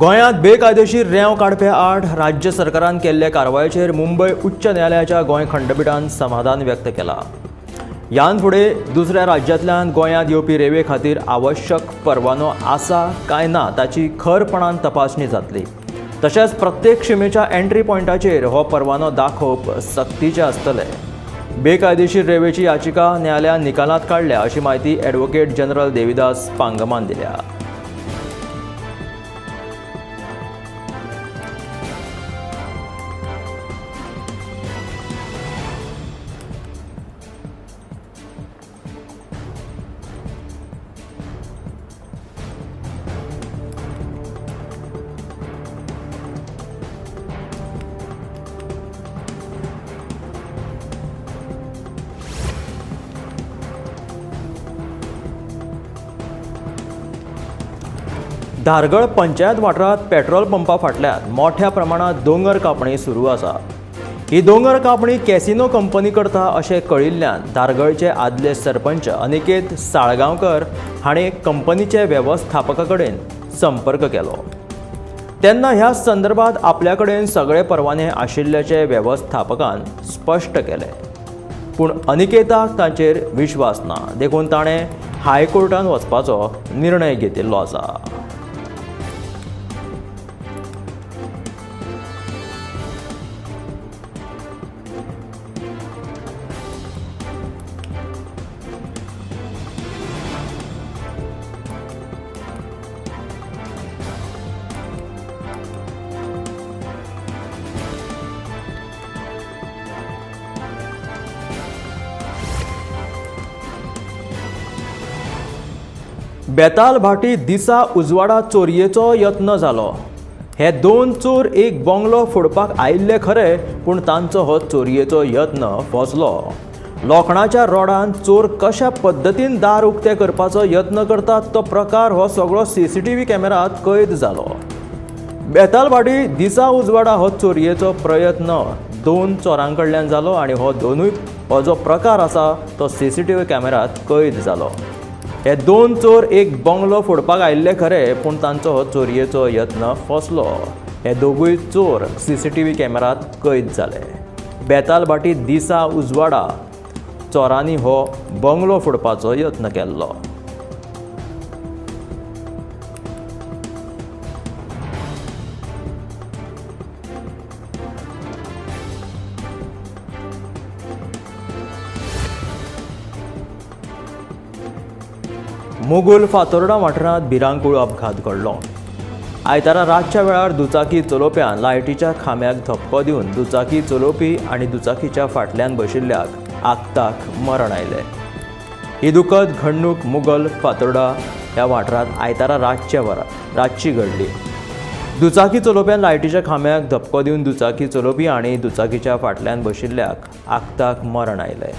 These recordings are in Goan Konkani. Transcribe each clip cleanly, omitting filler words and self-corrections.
गोंयांत बेकायदेशीर रेंव काडपे आड राज्य सरकारान केल्ले कारवायेचेर मुंबय उच्च न्यायालयाच्या गोंय खंडपिठान समाधान व्यक्त केलां. ह्यान फुडें दुसऱ्या राज्यांतल्यान गोंयांत येवपी रेंवे खातीर आवश्यक परवानो आसा काय ना ताची खरपणान तपासणी जातली. तशेंच प्रत्येक शिमेच्या एंट्री पॉयंटाचेर हो परवानो दाखोवप सक्तीचें आसतलें. बेकायदेशीर रेंवेची याचिका न्यायालयान निकालांत काडल्या अशी म्हायती ॲडव्होकेट जनरल देविदास पांगमान दिल्या. धारगळ पंचायत वाठारांत पेट्रोल पंपा फाटल्यान मोठ्या प्रमाणात दोंगर कापणी सुरू आसा. ही दोंगर कापणी कॅसिनो कंपनी करता अशें कळिल्ल्यान धारगळचे आदले सरपंच अनिकेत साळगांवकर हांणी कंपनीचे वेवस्थापका कडेन संपर्क केलो. तेन्ना ह्या संदर्भात आपल्या कडेन सगळे परवाने आशिल्ल्याचे वेवस्थापकान स्पश्ट केलें. पूण अनिकेताक तांचेर विश्वास ना, देखून ताणें हायकोर्टान वचपाचो निर्णय घेतिल्लो आसा. बेतालभाटी दिसा उजवाडा चोरयेचो यत्न जालो. हे दोन चोर एक बंगलो फोडपाक आयिल्ले खरे, पूण तांचो हो चोरयेचो यत्न फसलो. लोखणाच्या रोडान चोर कशा पद्दतीन दार उक्तें करपाचो यत्न करतात तो प्रकार हो सगळो सीसीटीव्ही कॅमेरात कैद जालो. बेतालभाटी दिसा उजवाडा हो चोरयेचो प्रयत्न दोन चोरां कडल्यान जालो आनी हो दोनूय हो जो प्रकार आसा तो सीसीटीव्ही कॅमेरात कैद जालो. हे दोन चोर एक बंगलो फोडपाक आयिल्ले खरे, पूण तांचो हो चोरयेचो यत्न फसलो. हे दोगूय चोर सीसीटीव्ही कॅमेरात कैद जाले. बेतालभाटी दिसा उजवाडा चोरांनी हो बंगलो फोडपाचो यत्न केल्लो. मुगुल फातोर्डा वाठारांत भिरांकूळ अपघात घडलो. आयतारा रातच्या वेळार दुचाकी चलोवप्यान लायटीच्या खांब्याक धपको दिवन दुचाकी चलोवपी आनी दुचाकीच्या फाटल्यान बशिल्ल्याक आक्ताक मरण आयलें. ही दुखद घडणूक मुगल फातोर्डा ह्या वाठारांत आयतारा रातच्या रातची घडली. दुचाकी चलोवप्यान लायटीच्या खांब्याक धपको दिवन दुचाकी चलोवपी आनी दुचाकीच्या फाटल्यान बशिल्ल्याक आक्ताक मरण आयलें.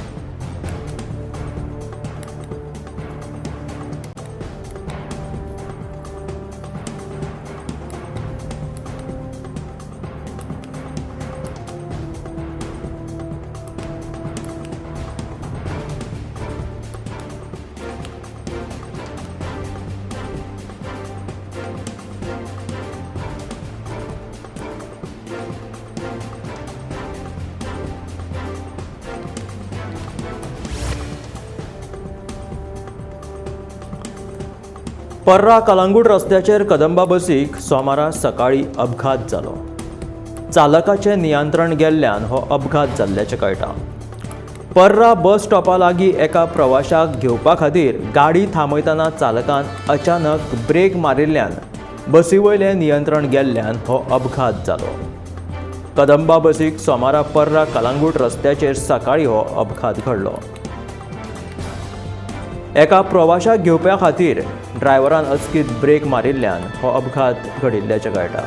पर्रा कलांगूट रस्त्याचेर कदंबा बसीक सोमारा सकाळी अपघात जालो. चालकाचें नियंत्रण गेल्ल्यान हो अपघात जाल्ल्याचें कळटा. पर्रा बस स्टॉपा लागीं एका प्रवाशाक घेवपा खातीर गाडी थांबयतना चालकान अचानक ब्रेक मारिल्ल्यान बसी वयलें नियंत्रण गेल्ल्यान हो अपघात जालो. कदंबा बसीक सोमारा पर्रा कलांगूट रस्त्याचेर सकाळी हो अपघात घडलो. एका प्रवाशाक घेवपा खातीर ड्रायव्हरान अचकीत ब्रेक मारिल्ल्यान हो अपघात घडिल्ल्याचें कळटा.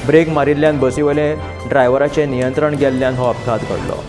ब्रेक मारिल्ल्यान बसी वयले ड्रायव्हराचें नियंत्रण गेल्ल्यान हो अपघात घडलो.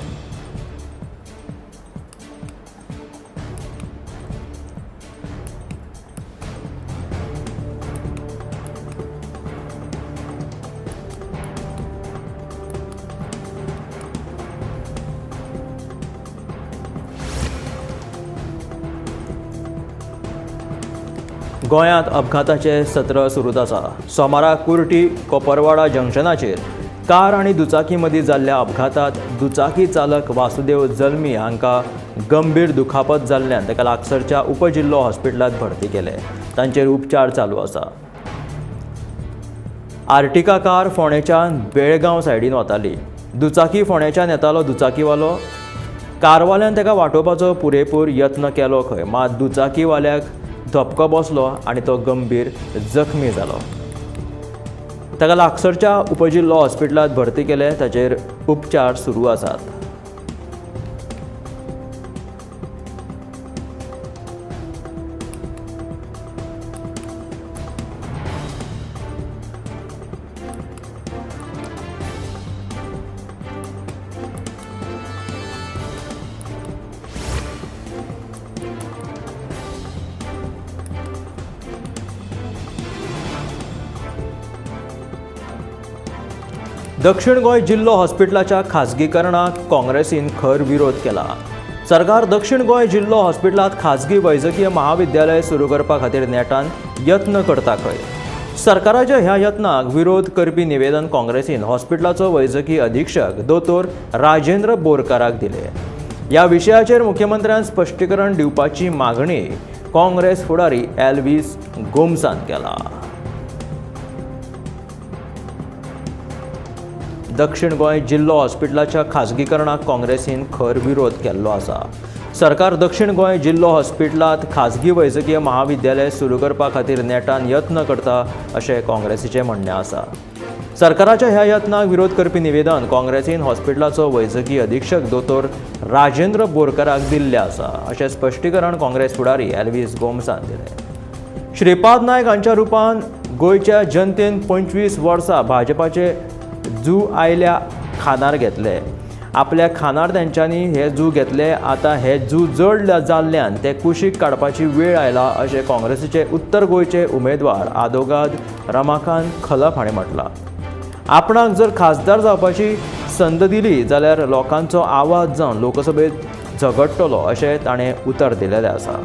गोंयांत अपघाताचे सत्र सुरूच आसा. सोमारा कुर्टी कोपरवाडा जंक्शनाचेर कार आनी दुचाकी मदीं जाल्ल्या अपघातांत दुचाकी चालक वासुदेव जल्मी हांकां गंभीर दुखापत जाल्ल्यान ताका लागसरच्या उपजिल्लो हॉस्पिटलांत भरती केले. तांचेर उपचार चालू आसा. आर्टिका कार फोंडेच्यान बेळगांव सायडीन वताली. दुचाकी फोंडेच्यान येतालो दुचाकीवालो. कारवाल्यान ताका वाटोवपाचो पुरेपूर यत्न केलो खंय, मात दुचाकीवाल्याक धपको बसलो आनी तो गंभीर जखमी जालो. ताका लागसरच्या उपजिल्लो हॉस्पिटलांत भरती केले. ताचेर उपचार सुरू आसात. दक्षिण गोंय जिल्लो हॉस्पिटलाच्या खाजगीकरणाक काँग्रेसीन खर विरोध केला. सरकार दक्षिण गोंय जिल्लो हॉस्पिटलांत खाजगी वैजकीय महाविद्यालय सुरू करपा खातीर नेटान यत्न करता खंय. सरकाराच्या ह्या यत्नाक विरोध करपी निवेदन काँग्रेसीन हॉस्पिटलाचो वैजकी अधीक्षक दोतोर राजेंद्र बोरकाराक दिले. ह्या विशयाचेर मुख्यमंत्र्यान स्पश्टीकरण दिवपाची मागणी काँग्रेस फुडारी एल्विस गोम्सान केला. दक्षिण गोंय जिल्लो हॉस्पिटलाच्या खाजगीकरणाक काँग्रेसीन खर विरोध केल्लो आसा. सरकार दक्षिण गोंय जिल्लो हॉस्पिटलांत खाजगी वैजकीय महाविद्यालय सुरू करपा खातीर नेटान यत्न करता अशें काँग्रेसीचें म्हणणें आसा. सरकाराच्या ह्या यत्नाक विरोध करपी निवेदन काँग्रेसीन हॉस्पिटलाचो वैजकी अधीक्षक दोतोर राजेंद्र बोरकाराक दिल्लें आसा अशें स्पश्टीकरण काँग्रेस फुडारी एल्विस गोम्सान दिलें. श्रीपाद नायक हांच्या रुपान गोंयच्या जनतेन 25 वर्सां भाजपाचे जू आयल्या खानार घेतले. आपल्या खानार तेंच्यांनी हे जू घेतले. आतां हे जू जड जाल्ल्यान ते कुशीक काडपाची वेळ आयला अशें काँग्रेसीचे उत्तर गोंयचे उमेदवार आदोगाद रमाकांत खलप हांणी म्हटलां. आपणाक जर खासदार जावपाची संद दिली जाल्यार लोकांचो आवाज जावन लोकसभेत झगडटलो अशें ताणें उतर दिलेलें आसा.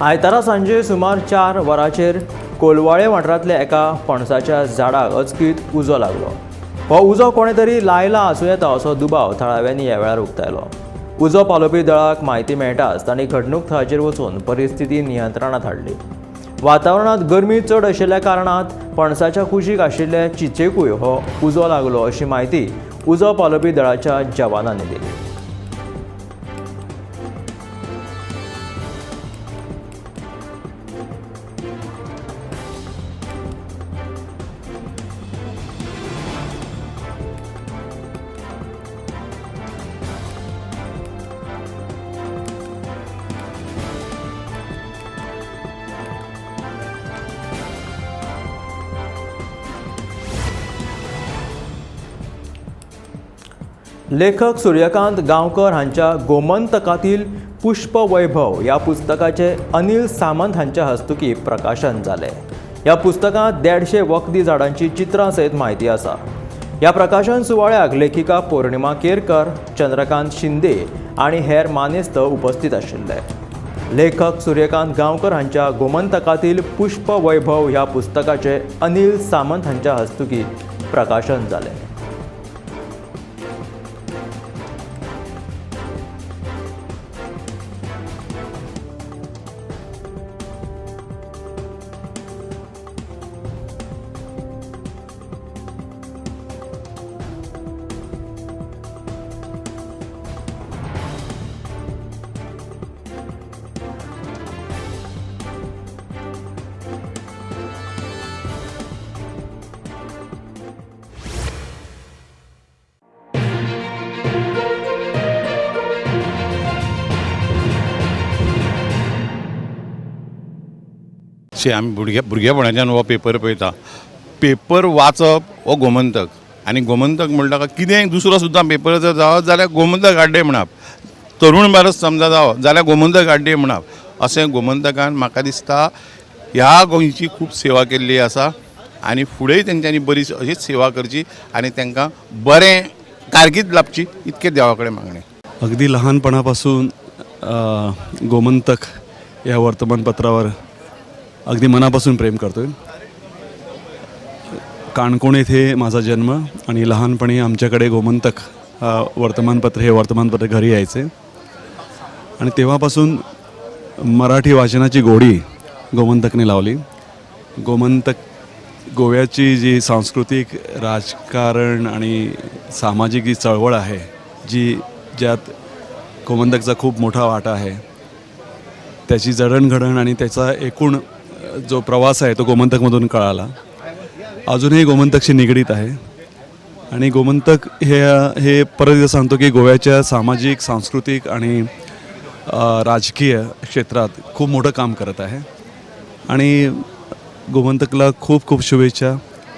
आयतारा सांजे सुमार 4 वरांचेर कोलवाळे वाठारांतल्या एका पणसाच्या झाडाक अचकीत उजो लागलो. हो उजो कोणें तरी लायला आसूं येता असो दुबाव थळाव्यांनी ह्या वेळार उक्तायलो. उजो पालोवपी दळाक म्हायती मेळटाच तांणी घडणूक थळाचेर वचून परिस्थिती नियंत्रणांत हाडली. वातावरणांत गरमी चड आशिल्ल्या कारणान पणसाच्या कुशीक आशिल्ल्या चिचेकूय हो उजो लागलो अशी म्हायती उजो पालोवपी दळाच्या जवानांनी दिली. लेखक सूर्यकांत गांवकर हांच्या गोमंतकातील पुष्पवैभव ह्या पुस्तकाचे अनिल सामंत हांच्या हस्तुकी प्रकाशन जालें. ह्या पुस्तकांत 150 वखदी झाडांची चित्रां सयत म्हायती आसा. ह्या प्रकाशन सुवाळ्याक लेखिका पौर्णिमा केरकर, चंद्रकांत शिंदे आनी हेर मानेस्त उपस्थित आशिल्ले. लेखक सूर्यकांत गांवकर हांच्या गोमंतकातील पुष्पवैभव ह्या पुस्तकाचे अनिल सामंत हांच्या हस्तुकी प्रकाशन जालें. शी आमी भुरगेपणाच्यान हो पेपर पळयता. पेपर वाचप हो गोमंतक आनी गोमंतक म्हणटा कितेंय दुसरो सुद्दां पेपर जर जावत जाल्यार गोमंतक हाड्डे म्हणप, तरुण भारत समजा जावो जाल्यार गोमंतक हाड्डे म्हणप. अशें गोमंतकान म्हाका दिसता ह्या गोंयची खूब सेवा केल्ली आसा आनी फुडेंय तेंच्यांनी बरी अशीच सेवा करची आनी तांकां बरें कारकीर्द लाबची इतकें देवा कडेन मागणें. अगदी लहानपणापासून गोमंतक या वर्तमानपत्रावर अगदी मनापासून प्रेम करतो आहे. काणकोण येथे माझा जन्म आणि लहानपणी आमच्याकडे गोमंतक वर्तमानपत्र हे वर्तमानपत्र घरी यायचे आणि तेव्हापासून मराठी वाचनाची गोडी गोमंतकने लावली. गोमंतक गोव्याची जी सांस्कृतिक, राजकारण आणि सामाजिक जी चळवळ आहे, जी ज्यात गोमंतकचा खूप मोठा वाटा आहे, त्याची जडणघडण आणि त्याचा एकूण जो प्रवास आहे तो गोमंतकमधून कळाला. अजूनही गोमंतकशी निगडीत आहे आणि गोमंतक हे हे परत एकदा सांगतो की गोव्याच्या सामाजिक, सांस्कृतिक आणि राजकीय क्षेत्रात खूप मोठं काम करत आहे आणि गोमंतकला खूप खूप शुभेच्छा.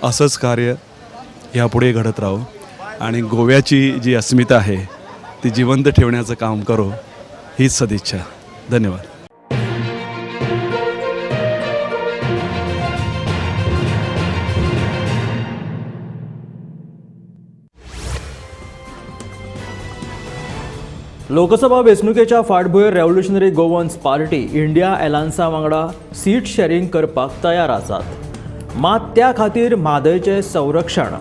असंच कार्य ह्यापुढे घडत राहो आणि गोव्याची जी अस्मिता आहे ती जिवंत ठेवण्याचं काम करो हीच सदिच्छा. धन्यवाद. लोकसभा वेंचणुकेच्या फाटभुंयेर रेव्होल्युशनरी गोवन्स पार्टी इंडिया अलायन्सा वांगडा सीट शॅरिंग करपाक तयार आसात. मात त्या खातीर म्हादयचें संरक्षण,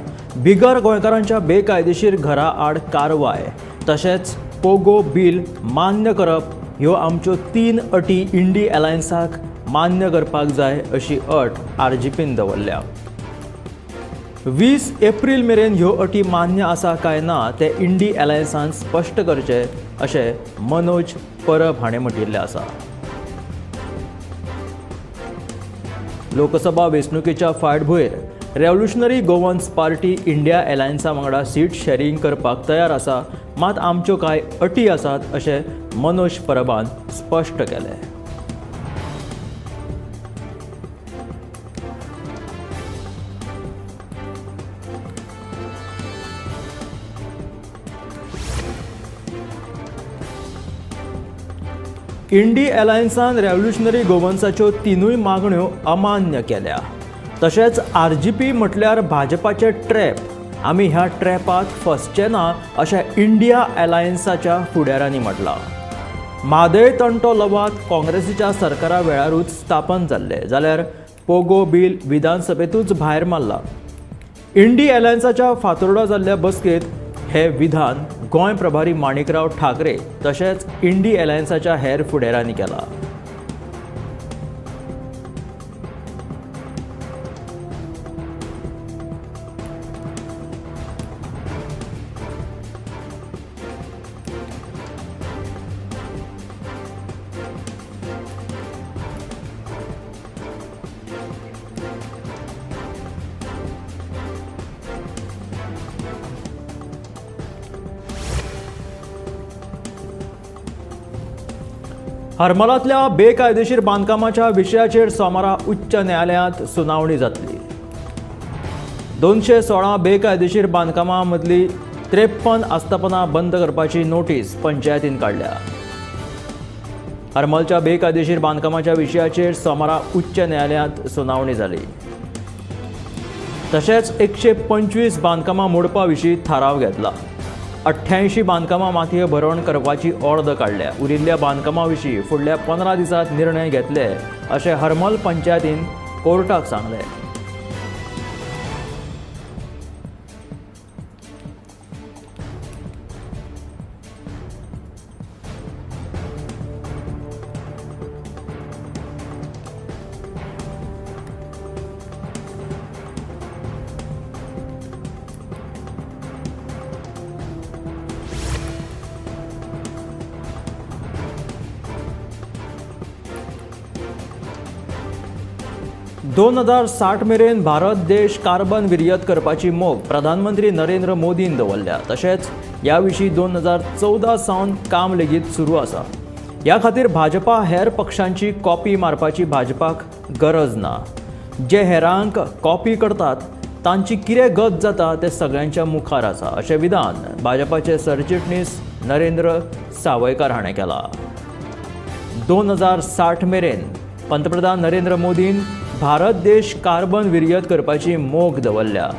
बिगर गोंयकारांच्या बेकायदेशीर घरा आड कारवाय तशेंच पोगो बील मान्य करप ह्यो आमच्यो 3 अटी इंडी अलायन्साक मान्य करपाक जाय अशी अट आरजीपीन दवरल्या. 20 एप्रील मेरेन ह्यो अटी मान्य आसा काय ना तें इंडी अलायन्सान स्पश्ट करचें अशें मनोज परब हाणें म्हणिल्लें आसा. लोकसभा वेंचणुकेच्या फाटभुंयेर रेव्होल्युशनरी गोवन्स पार्टी इंडिया अलायन्सा वांगडा सीट शॅरिंग करपाक तयार आसा, मात आमच्यो कांय अटी आसात अशें मनोज परबान स्पश्ट केलें. इंडी अलायन्सान रेव्होल्युशनरी गोवन्साच्यो 3 मागण्यो अमान्य केल्या. तशेंच आरजीपी म्हटल्यार भाजपाचे ट्रॅप, आमी ह्या ट्रॅपांत फसचे ना अशें इंडिया अलायन्साच्या फुडाऱ्यांनी म्हटलां. म्हादय तंटो लवाद काँग्रेसीच्या सरकारा वेळारूच स्थापन जाल्लें, जाल्यार पोगो बील विधानसभेंतूच भायर मारला. इंडी अलायन्साच्या फातोर्डा जाल्ल्या बसकेंत हे विधान गोंय प्रभारी माणिकराव ठाकरे तशेंच इंडी अलायन्साच्या हेर फुडाऱ्यांनी केलां. हरमलांतल्या बेकायदेशीर बांदकामाच्या विशयाचेर सोमारा उच्च न्यायालयांत सुनावणी जातली. 216 बेकायदेशीर बांदकामां मदली 53 आस्थापनां बंद करपाची नोटीस पंचायतीन काडल्या. हरमलच्या बेकायदेशीर बांदकामाच्या विशयाचेर सोमारा उच्च न्यायालयांत सुनावणी जाली. तशेंच 125 बांदकामां मोडपा विशीं थाराव घेतला. 88 बांदकामां मातये भरवण करपाची ऑर्द काडल्या. उरिल्ल्या बांदकामां विशीं फुडल्या 15 दिसांत निर्णय घेतले अशें हरमल पंचायतीन कोर्टाक सांगलें. 2060 मेरेन भारत देश कार्बन विरयत करपाची मोख प्रधानमंत्री नरेंद्र मोदीन दवरल्या. तशेंच ह्या विशीं 2014 सावन काम लेगीत सुरू आसा. ह्या खातीर भाजपा हेर पक्षांची कॉपी मारपाची भाजपाक गरज ना. जे हेरांक कॉपी करतात तांची कितें गत जाता तें सगळ्यांच्या मुखार आसा अशें विधान भाजपाचे सरचिटणीस नरेंद्र सावयकार हाणें केलां. 2060 मेरेन पंतप्रधान नरेंद्र मोदीन भारत देश कार्बन विरयत करपाची मोख दवरल्या.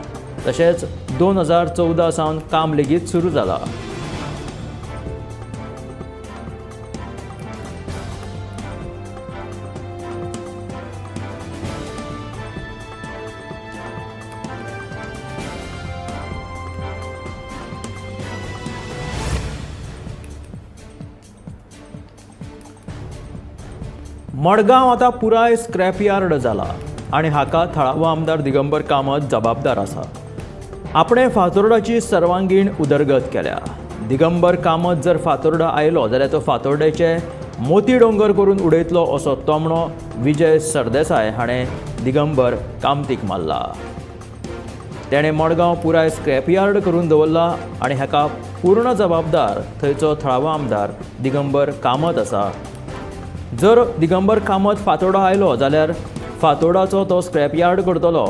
तशेंच 2014 सावन काम लेगीत सुरू जाला. मडगांव आतां पुराय स्क्रॅपयार्ड जाला आनी हाका थळावो आमदार दिगंबर कामत जबाबदार आसा. आपणें फातोर्डाची सर्वांगीण उदरगत केल्या. दिगंबर कामत जर फातोर्डा आयलो जाल्यार तो फातोर्डेचे मोती डोंगर करून उडयतलो असो तोमणो विजय सरदेसाय हाणें दिगंबर कामतीक मारला. तेणें मडगांव पुराय स्क्रॅपयार्ड करून दवरला आनी हाका पूर्ण जबाबदार थंयचो थळावो आमदार दिगंबर कामत आसा. जर दिगंबर कामत फातोर्डा आयलो जाल्यार फातोर्डाचो तो स्क्रॅपयार्ड करतलो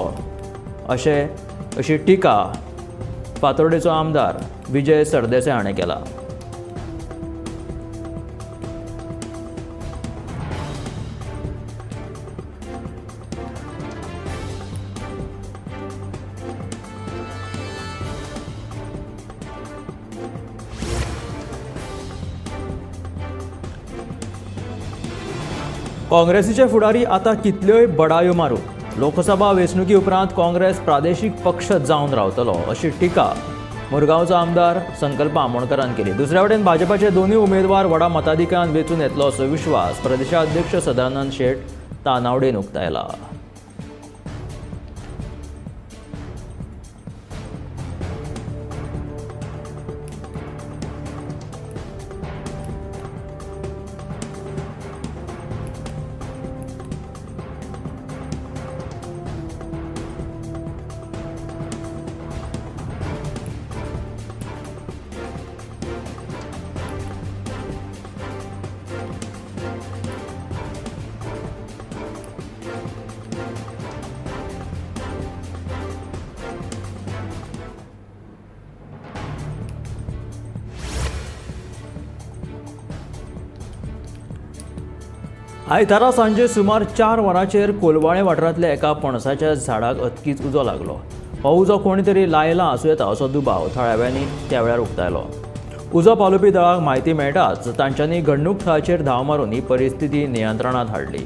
अशी टिका फातोर्डेचो आमदार विजय सरदेसाय हाणें केला. काँग्रेसीचे फुडारी आतां कितल्योय बडायो मारूं, लोकसभा वेंचणुकी उपरांत काँग्रेस प्रादेशीक पक्ष जावन रावतलो अशी टिका मुरगांवचो आमदार संकल्प आमोणकरान केली. दुसऱ्या वटेन भाजपाचे दोनूय उमेदवार व्हडा मताधिक्यान वेंचून येतलो असो विश्वास प्रदेशाध्यक्ष सदानंद शेट तानावडेन उक्तायला. आयतारा सांजे सुमार 4 वरांचेर कोलवाळे वाठारांतल्या एका पणसाच्या झाडाक अचकीत उजो लागलो. हो उजो कोणी तरी लायला आसूं येता असो दुबाव थळाव्यांनी त्या वेळार उक्तायलो. उजो पालोवपी दळाक म्हायती मेळटाच तांच्यांनी घडणूक थळाचेर धांव मारून ही परिस्थिती नियंत्रणांत हाडली.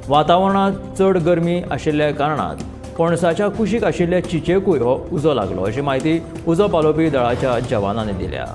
वातावरणांत चड गरमी आशिल्ल्या कारणान पणसाच्या कुशीक आशिल्ल्या चिचेकूय हो उजो लागलो अशी म्हायती उजो पालोवपी दळाच्या जवानांनी दिल्या.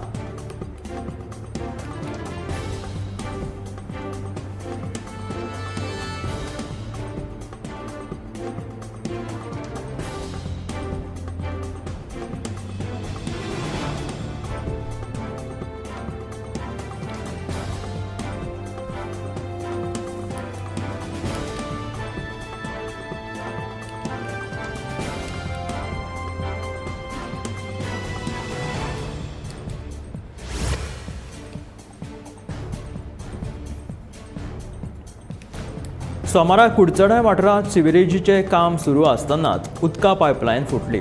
सोमारा कुडचड्या वाठारांत सिवरेजीचें काम सुरू आसतनाच उदका पायपलायन फुटली.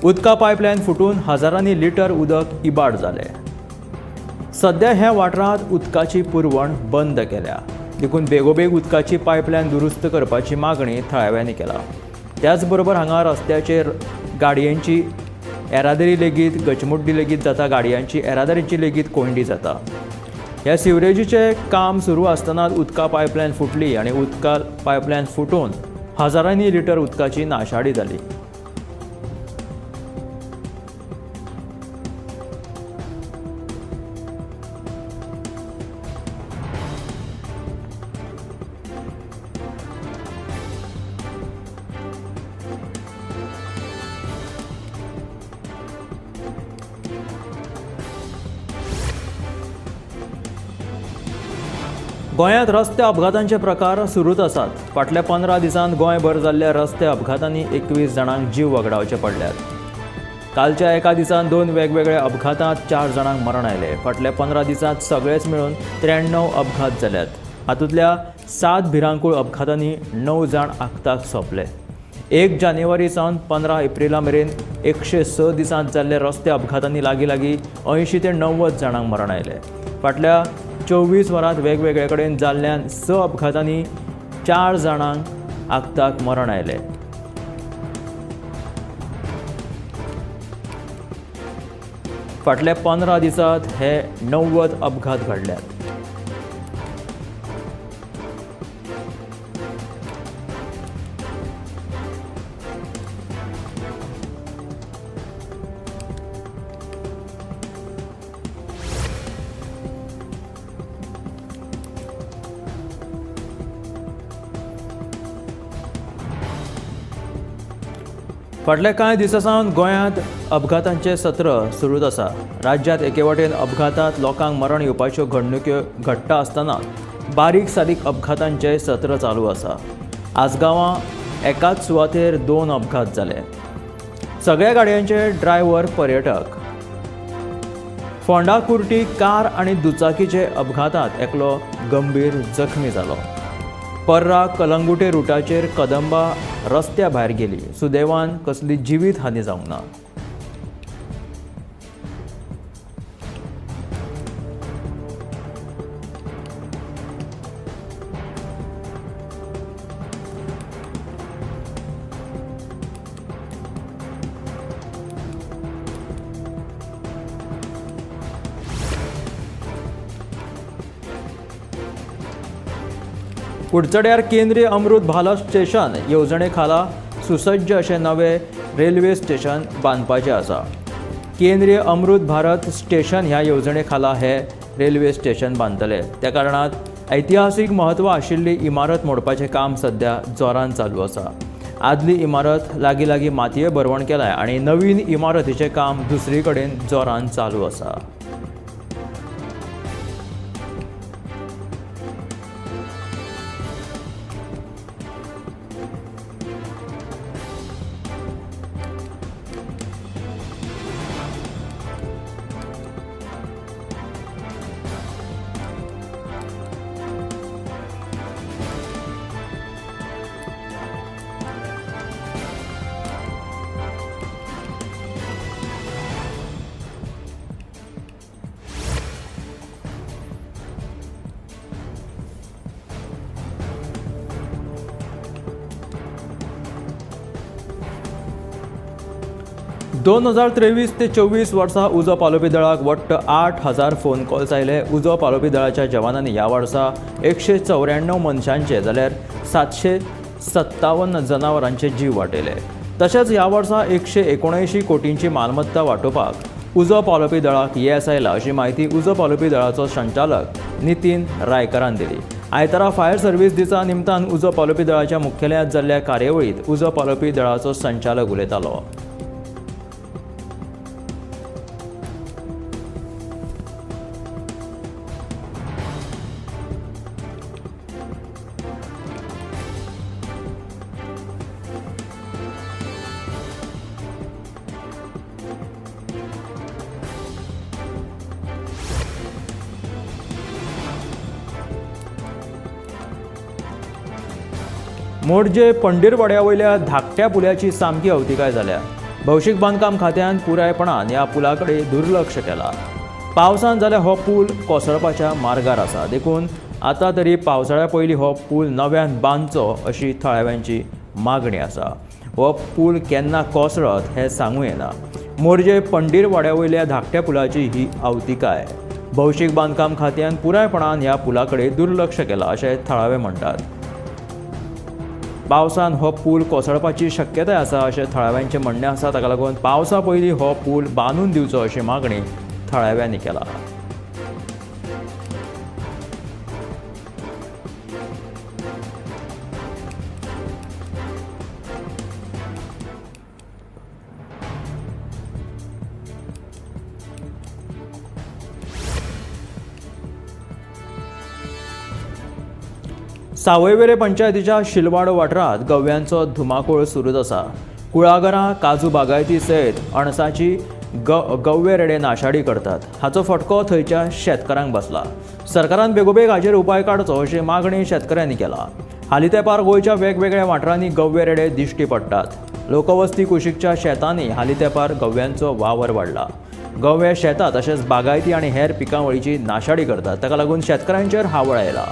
उदका पायपलायन फुटून हजारांनी लिटर उदक इबाड जालें. सद्या ह्या वाठारांत उदकाची पुरवण बंद केल्या देखून बेगोबेग उदकाची पायपलायन दुरुस्त करपाची मागणी थळाव्यांनी केला. त्याचबरोबर हांगा रस्त्याचेर गाडयांची येरादारी लेगीत गचमुड्डी लेगीत जाता, गाडयांची येरादारीची लेगीत कोंयडी जाता. ह्या सिवरेजीचें काम सुरू आसतना उदका पायपलायन फुटली आनी उदका पायपलायन फुटून हजारांनी लिटर उदकाची नाशाडी जाली. गोंयांत रस्ते अपघातांचे प्रकार सुरूच आसात. फाटल्या 15 दिसांत गोंयभर जाल्ल्या रस्ते अपघातांनी 21 जाणांक जीव वगडावचे पडल्यात. कालच्या एका दिसान 2 वेगवेगळ्या अपघातांत 4 जाणांक मरण आयलें. फाटल्या 15 दिसांत सगळेच मेळून 93 अपघात जाल्यात. हातूंतल्या 7 भिरांकूळ अपघातांनी 9 जाण आक्ताक सोंपले. 1 जानेवारी सावन 15 एप्रिला मेरेन 106 दिसांत जाल्ले रस्ते अपघातांनी लागीं लागीं 80 ते 90 जाणांक मरण आयलें. फाटल्या 24 वरांत वेगवेगळे कडेन जाल्ल्यान 6 अपघातांनी 4 जाणांक आक्ताक मरण आयलें. फाटल्या 15 दिसांत हे 90 अपघात घडल्यात. फाटल्या कांय दिसां सावन गोंयांत अपघातांचें सत्र सुरूच आसा. राज्यांत एके वटेन अपघातांत लोकांक मरण येवपाच्यो घडणुक्यो घडटा आसतना बारीक सारीक अपघातांचें सत्र चालू आसा. आसगांवां एकाच सुवातेर 2 अपघात जाले. सगळ्या गाडयांचे ड्रायव्हर पर्यटक. फोंडा कुर्टी कार आनी दुचाकीचे अपघातांत एकलो गंभीर जखमी जालो. पर्रा कलंगुटे रुटाचेर कदंबा रस्त्या भायर गेली. सुदैवान कसली जिवीत हानी जावंक ना. कुडचड्यार केंद्रीय अमृत भारत स्टेशन येवजणे खाला सुसज्ज अशें नवें रेल्वे स्टेशन बांदपाचें आसा. केंद्रीय अमृत भारत स्टेशन ह्या येवजणे खाला हे रेल्वे स्टेशन बांदतले. त्या कारणात ऐतिहासीक म्हत्व आशिल्ली इमारत मोडपाचें काम सध्या जोरान चालू आसा. आदली इमारत लागीं लागीं मातये भरवण केलाय आनी नवीन इमारतीचें काम दुसरी कडेन जोरान चालू आसा. दोन 2023 ते 24 वर्सा उजो पालोवपी दळाक वट्ट 8000 फोन कॉल्स आयले. उजो पालोवपी दळाच्या जवानांनी ह्या वर्सा 194 मनशांचे जाल्यार 757 जनावरांचे जीव वाटयले. तशेंच ह्या वर्सा 179 कोटींची मालमत्ता वांटोवपाक उजो पालोवपी दळाक येस आयला अशी म्हायती उजो पालोवपी दळाचो संचालक नितीन रायकरान दिली. आयतारा फायर सर्वीस दिसा निमतान उजो पालोवपी दळाच्या मुख्यालयांत जाल्ल्या कार्यावळींत उजो पालोवपी दळाचो संचालक उलयतालो. मोरजे पंडीरवाड्या वयल्या धाकट्या पुलाची सामकी अवतिकाय जाल्या. भौशीक बांदकाम खात्यान पुरायपणान ह्या पुला कडेन दुर्लक्ष केलां. पावसान जाल्यार हो पूल कोसळपाच्या मार्गार आसा, देखून आतां तरी पावसाळ्या पयलीं हो पूल नव्यान बांदचो अशी थळाव्यांची मागणी आसा. हो पूल केन्ना कोसळत हें सांगू येना. मोरजे पंडीरवाड्या वयल्या धाकट्या पुलाची ही अवतिकाय. भौशीक बांदकाम खात्यान पुरायपणान ह्या पुला कडेन दुर्लक्ष केलां अशें थळावे म्हणटात. पावसान हो पूल कोसळपाची शक्यताय आसा अशें थळाव्यांचें म्हणणें आसा. ताका लागून पावसा पयलीं हो पूल बांदून दिवचो अशी मागणी थळाव्यांनी केला. सावयवेरे पंचायतीच्या शिलवाडो वाठारांत गव्यांचो धुमाकूळ सुरूच आसा. कुळागरां, काजू बागायती सयत अणसाची गव्वे रेडे नाशाडी करतात. हाचो फटको थंयच्या शेतकारांक बसला. सरकारान बेगोबेग हाचेर उपाय काडचो अशी मागणी शेतकऱ्यांनी केला. हालीं तेंपार गोंयच्या वेगवेगळ्या वाठारांनी गव्वे रेडे दिश्टी पडटात. लोकवस्ती कुशीकच्या शेतांनी हालीं तेंपार गव्यांचो वावर वाडला. गवे शेतां तशेंच बागायती आनी हेर पिकावळीची नाशाडी करतात. ताका लागून शेतकारांचेर हावळ आयला.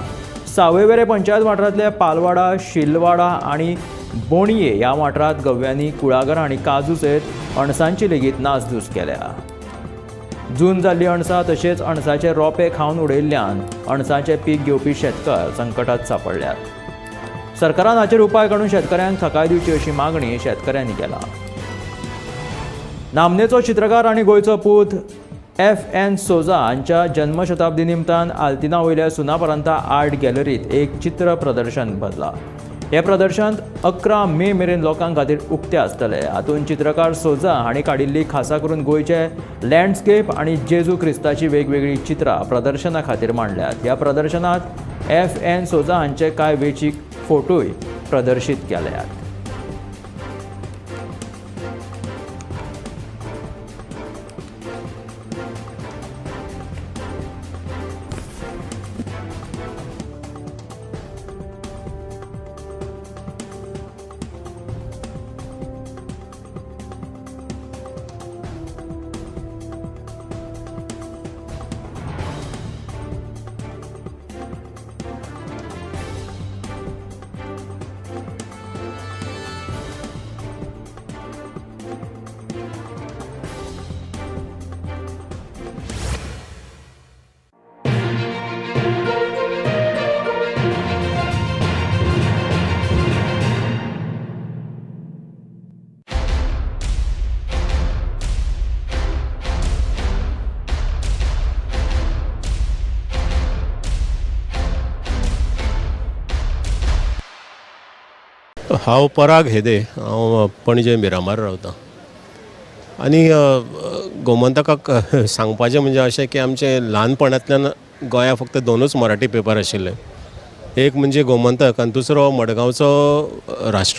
सावयवेरें पंचायत वाठारांतल्या पालवाडा, शिलवाडा आनी बोणये ह्या वाठारांत गव्यांनी कुळागरां आनी काजू सयत अणसांची लेगीत नासधूस केल्या. जून जाल्ली अणसां तशेंच अणसाचे रोपे खावन उडयल्ल्यान अणसाचें पीक घेवपी शेतकार संकटात सांपडल्यात. सरकारान हाचेर उपाय काडून शेतकऱ्यांक थाकाय दिवची अशी मागणी शेतकऱ्यांनी केला. नामनेचो चित्रकार आनी गोंयचो पूत एफ.एन. सोजा हांच्या जन्मशताब्दी निमतान आल्तिना वयल्या सुनापरांता आर्ट गॅलरीत एक चित्र प्रदर्शन भरला. हें प्रदर्शन 11 मे मेरेन लोकां खातीर उक्तें आसतलें. हातूंत चित्रकार सोजा हांणी काडिल्ली खासा करून गोंयचे लँडस्केप आनी जेजू क्रिस्ताची वेगवेगळीं चित्रां प्रदर्शना खातीर मांडल्यात. ह्या प्रदर्शनांत एफ.एन. सोजा हांचे कांय वेंचीक फोटोय प्रदर्शीत केल्यात. हांव पराग हेदे, हांव पणजे मिरामार रावतां आनी गोमंतकाक सांगपाचें म्हणजे अशें की आमचें ल्हानपणांतल्यान गोंया फक्त दोनूच मराठी पेपर आशिल्ले, एक म्हणजे गोमंतक आनी दुसरो मडगांवचो राष्ट्रमत.